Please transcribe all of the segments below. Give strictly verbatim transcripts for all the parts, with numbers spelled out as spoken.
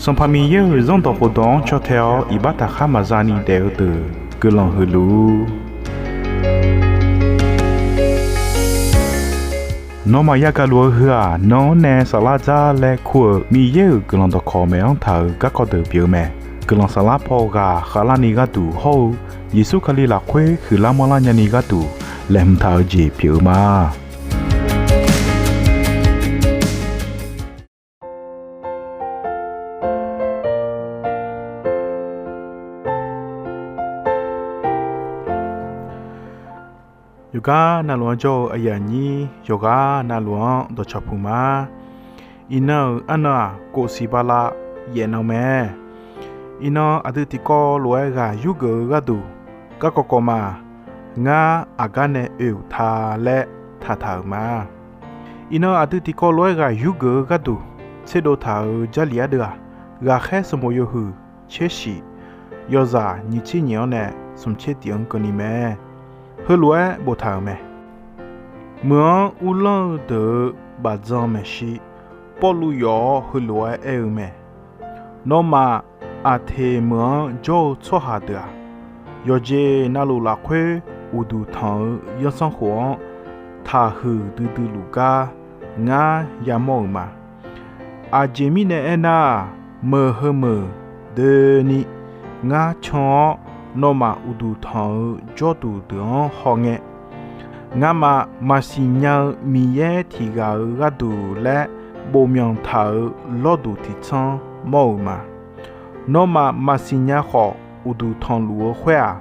Sanqpaq Miqyaer-euq Zanrdawq khofdawq-anr caw tae-awr iqbax taqkhar maqza ni daef-eu deuq guiqlanq huiq luf-ur. Nawmaf yagaq luf-eu heu-aq, nan-anr nae saflar dzar laer kur-euq Miqyaer-euq guiqlanq dawqkawq maeq-anr taq-euq garkawv deuq pyeuf-eu mae. Guiqlanq saflar paw ghaq khavlarni gharduq hawr-eu Yeqsur Kali lafkhoer huiqlar manrlar nyani gharduq laeqhmq taq-eu jeq pyeuf-eu ma. Yawqgar navluf-anr jawr-eu aqyuif aqnyir yawqghaq navluf-anr dawqcawq puq ma. Iqnan-euq arnan-aq, kof siq bala yaef nan mae. Iqnan aqdui tiqkawv lof-aer ghaq yurgeuf-eu gharduq, garkawv kawv ma, ngar aqgar nae oe-euq ta laer taqtaq-euq ma. Iqnan aqdui tiqkawv lof-aer ghaq yurgeuf-eu gharduq tserdov taq-euq Jarlif ardeuv-aq, ghaqkhaer sanqbof yawhuiq tser shif, yawzaq nyiq tser nyiq-anr nae smq tser tiq-anr keuvni mae. Heulof-aer boftaq-euq mae. Meuq-anr uvlanr-eu deuq-euq bafdzan maeqshi Pawrluv yawf-awr heulof-aer aer-eu mae. Nawmaf, Aqteq meuq-anr jawr-eu tsawrhaq deuq-aq, yawqjeq navluf lafkhoer uqduq tanq-eu zanrsanrkhof-anr taqhuiq duidui luf gar ngar yamawr-euq ma. Aqjeq mirnae aernar-aq, meuq heu meuq doeni ngar can-awr nawmaf uqduq tanq-eu jawrduq deuq-anr hawngae, ngamaf maqsiq nya-eu Miqyaer tiq ghaq-euq gharduq laer bofmyanq taq-euq lawrduq tiq tsanr mawr-euq ma. Nawmaf maqsiq nya khawf uqduq tanqluf-eu khoer-aq,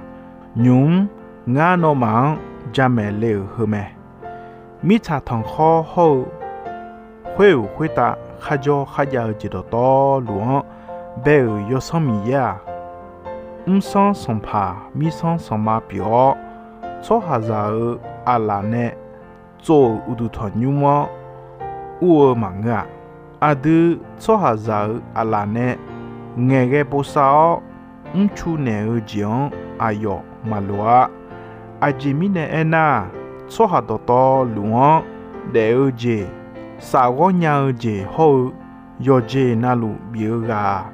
nymq-mr ngar nawmaf-anr jamaeq le-euq heu mae. Mirtsaq tanqkhawr hawr-eu khoer-euq khoertav kharjawr kharjav-eu jeq dawqtawvluf-anr bae-euq Yawsanr Miqyaer-aq, mrsanr sanqpaq mirsanr sanqma pyeuf-awr, tsawrhaqzaq-euq aqlaf nae tsov-euq uqduq tanqnymr-anr ur-eu maqngeur-a. Aqdui tsawrhaqzaq-euq aqlaf nae ngaeqghae bosav-awr mrcu naeq-eu jeq-anr aqyawf maqloq-a. Aqjeq mirnae aernar, tsawrhaq dawqtawvluf-anr daef-eu jeq, safghawr nya-eu jeq hawr-eu yawqjeq navluf bif-eu ghaq-aq,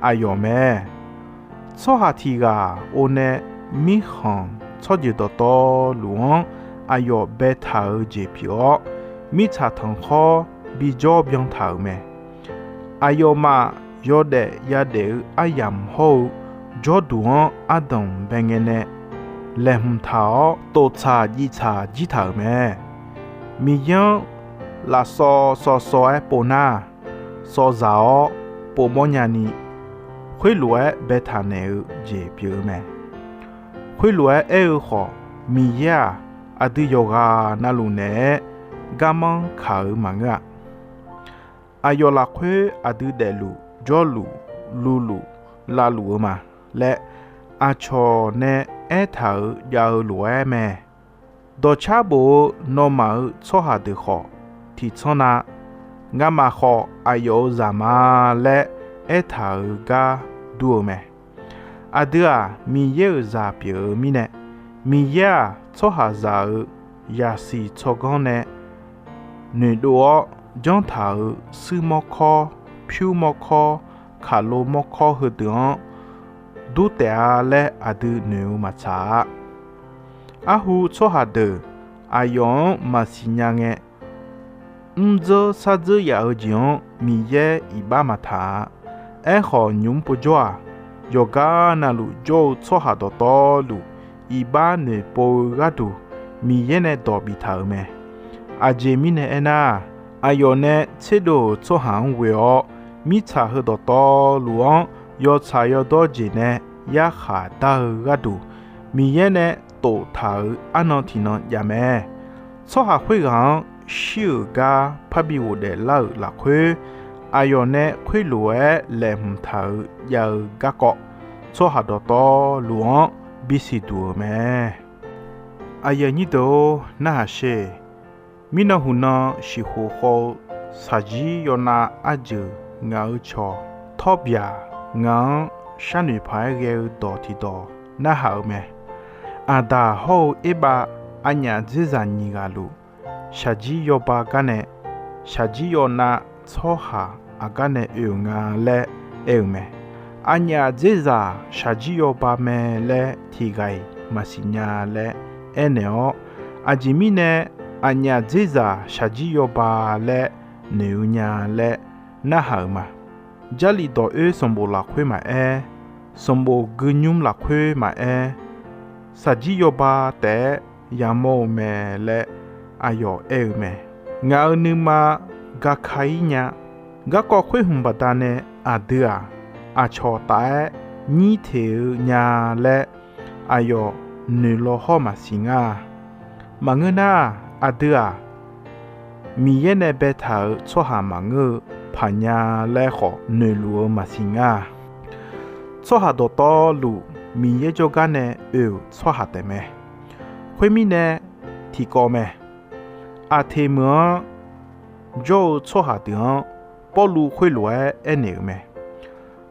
aqyawf mae. Tsawrhaq tiq ghaq-or nae mirkhanq tsawrjeuq dawqtawvluf-anr aqyawf baetaq-eu jeq pyeuf-awr, mirtsaq tanqkhawr bijawr byan taq-euq mae. Aqyawfmaf yawdaef yadaef-eu aryamq hawr-eu jawrduq-anr ardanq bae ngae nae laeqhmq taq-awr, toftsaq jivtsaq jir taq-euq mae. Miqyaer-anr lafsawv sawv sawv-aer pov nar, sawv zaq-awr povmawr nyani, khoerlof-aer baetaq naeq-eu jeq pyeuf-eu mae. Khoerlof-aer aer-eu khawf, Miqyaer-aq, aqdui yawqghaq navluf naeq-aer garmanr kaq-euq maqngeur-a. Aqyawf lafkhoer aqdui daefluf jawrluf luluf lavluf-eu ma laer, aqcawq nae aertaq-euq jav-eu lof-aer mae. Dawqcar bof-eu nawmaf-euq tsawrhaq deuq khawf, tiqtsanr na, ngamaf khawf aqyawf-euq zaq ma laer aertaq-euq gar dur-eu mae. Aqdui-aq, Miqyaer-euq zaq pyeuf-eu mirnae, Miqyaer-aq, tsawrhaqzaq-euq yaqsiq tsawrganr nae noeqdov-awr janr taq-euq suir mawrkawr, pyur mawrkawr, kaqlo mawrkawr heudeuq-anr dur taef-a laer aqdui noeq-eu maqtsaq-a. Arhu tsawrhaq deuq aqyawf-anr maqsiq nya ngae, mrdzeur sardzeur yaf-eu jeq-anr Miqyaer iqbax maqtaq-a. Aerkhawf, nymq-mr povjawr-aq, yawqgar navluf jawr-eu tsawrhaq dawqtawvluf iqbax noeqpov-eu gharduq Miqyaer nae dawq biftaq-euq mae. Aqjeq mirnae aernar, aqyawf nae tserdov-euq tsawrhaq-anr ghoe-awr, mirtsaq heu dawqtawvluf-anr yawtsaq yawdawr jeq nae yarkhaq dar-eu gharduq, Miqyaer nae toftaq-euq arnan tiqnan jav mae. Tsawrhaq khoerghaq-anr shir-euq gar parbi ghofdaef lar-euq lafkhoer, aqyawf nae khoerlof-aer laeqhmq taq-euq jav-eu garkawv, tsawrhaq dawqtawvluf-anr bisiq duq-euq mae. Aqyuif aqnyir deuq-or, narhaq sher. Mirnan huqnan shiqkhof khawv-eu shaqjir yawnav arjeuq ngaq-euq cawq tawr byaq ngaq-anr sharnoeq paq-aer ghae-eu dawq tiqdawq narhaq-eu mae. Aqdaq hawr-eu Erbav aqnyaf dzerzaq nyiq ghaq luf, shaqjir yawba gar nae, shaqjir yawnav tsawrhaq aqgar nae oe-euq nga laer aer-eu mae. Aqnyaf dzerzaq shaqjir yawba mae laer tiq ghaq-iq maqsiq nya laer aernaeq-awr, aqjeq mirnae aqnyaf dzerzaq shaqjir yawba laer noeq-eu nya laer narhaq-euq ma. Jarlif dawq oer sanqbof lafkhoer maqaer, sanqbof guinymr lafkhoer maqaer, shaqjir yawba taef-aer yamawr-eu mae laer aqyawf aer-eu mae. Ngaq-euq nuima gaka-ir nya. Garkawv khoer hmq baqdanae aqdui-aq, aqcawq taf-aer nyir teq-eu nya laer aqyawf noeq law hawr maqsiq ngar-a. Maqngeur nar, aqdui-aq, Miqyaer nae baetaq-euq tsawrhaq maqngeur-eu paq nya laer khawf noeqluf-eu maqsiq ngar-a. Tsawrhaq dawqtawvluf Miqyaer jawrgar nae oe-euq tsawrhaq taefmae. Khoermirnae, tiqkawv mae. Aqteq meuq-anr jawr-eu tsawrhaq deuq-anr Pawrluv khoerlof-aer aernaeq-euq mae.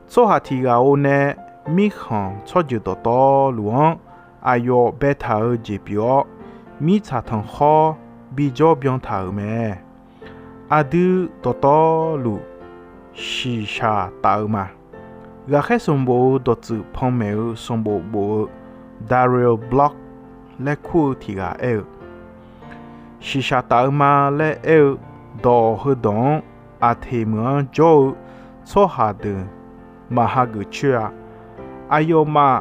Tsawrhaq tiq ghaq-o nae mirkhanq tsawrjeuq dawqtawvluf-anr aqyawf baetaq-eu jeq pyeuf-awr, mirtsaq tanqkhawr bijawr byan taq-euq mae. Aqdui dawqtawvluf shiqshaq taf-eu ma. Ghaqkhaer sanqbof-eu dawqtsuif panmaeq-eu sanqbof bof-eu Darius Blog laer kur-eu tiq ghaq aer-eu, shiqshaq taf-eu ma laer aer-eu dawq heudawq-anr Aqteq meuq-anr jawr-eu tsawrhaq deuq maq hageuf coer-a. Aqyawfmaf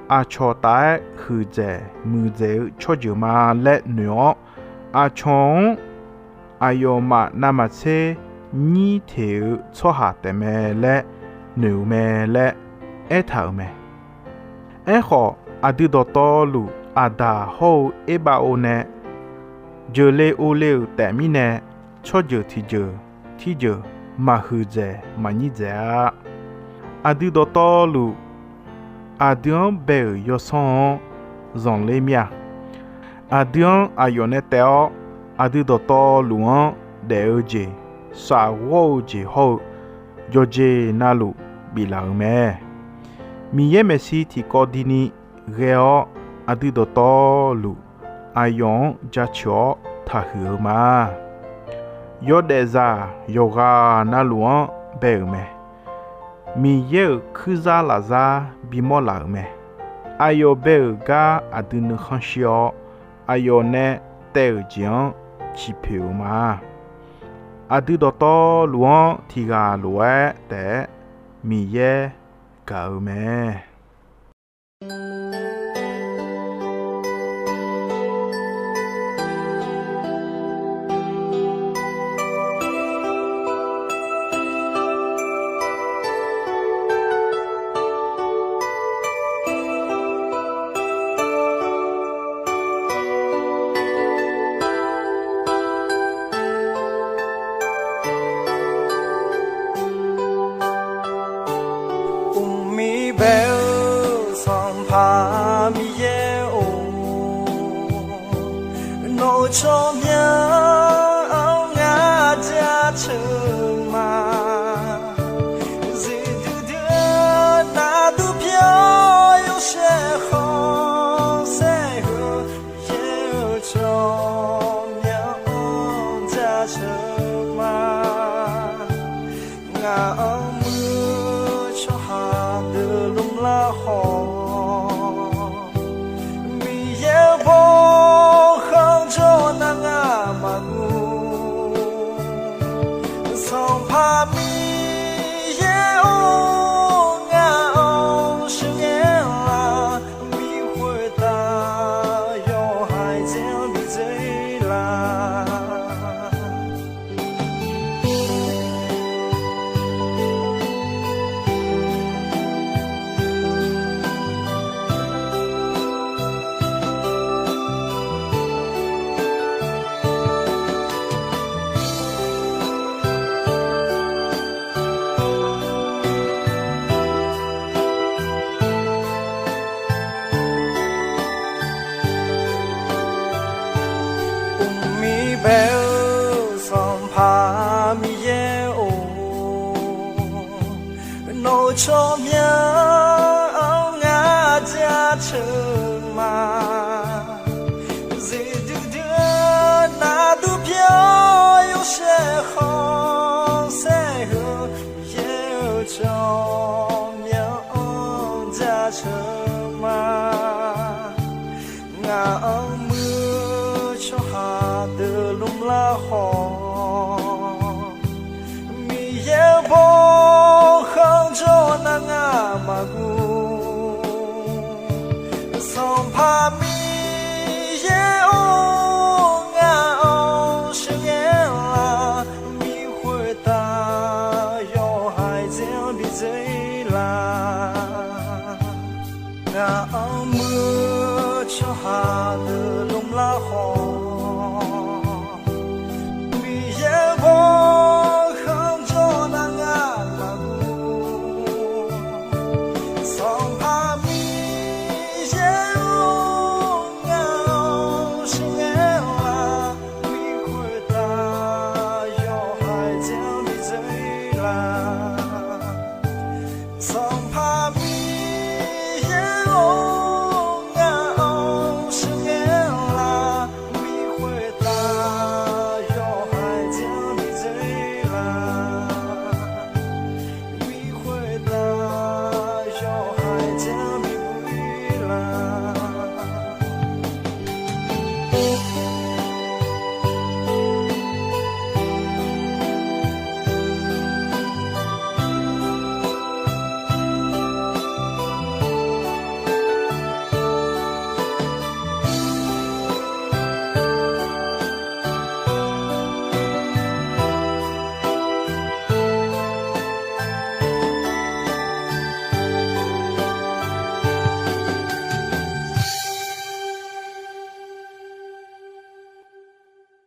aqcawq taf-aer huiqdzaeq muiqdzaeq-eu tsawrjeuq ma laer noeq-awr, aqcawq-anr aqyawfmaf navmaqtser nyir teq-eu tsawrhaq taefmae laer noeq-eu mae laer aertaq-euq mae. Aerkhawf, aqdui dawqtawvluf Aqdaq hawr-eu Erbav-o nae jeuqle ovle-euq taef mirnae, tsawrjeuq tiqjeuq tirjeuq maqhuiq dzaeq maqnyir dzaeq-a. Aqdui dawqtawvluf aqdui-anr bae-euq yawsanr-anr zanqler mir-a. Aqdui-anr aqyawf nae taef-awr, aqdui dawqtawvluf-anr daef-eu jeq, shafghawr-eu jeq hawr-eu yawqjeq navluf biflaf-euq mae. Miqyaer maeqshi tiqkawv dini ghae-awr, aqdui dawqtawvluf aqyawf-anr jaceuq-awr taqhuiq-eu ma. Yawdaefzaq yawqghaq navluf-anr bae-euq mae. Miqyaer-euq kuirzar lafzar bimawr laf-euq mae. Aqyawf bae-euq gar aqdui nuikhanr shir-awr, aqyawf nae taev-euq jeq-anr ciqpoeq-euq ma. Aqdui dawqtawvluf-anr tiq ghaq lof-aer taef-aer Miqyaer gaq-eu mae. Uqmir bae-eu Sanqpaq Miqyaer-or, nawq-euq tsawrmyanr-anr ngar jaceuq ma. Zuiqdui dui-eu navduq pyeuf-awr yawshaef khanqsaer-eu, Miqyaer-euq tsawrmyanr-anr jaceuq ma. Ngaq-anr muiq-eu tsawrhaq deuq lmlar khawf, Miqyaer-eu bawkhanq jawr nar ngar maqguv. Sanqpaq Miqyaer-or, ngaq-anr sheuqghae-a, bi khoertav yawhaiq dzae-anr bi dzae-ir la. Uqmir bae-eu Sanqpaq Miqyaer-or, nawq-euq tsawrmyanr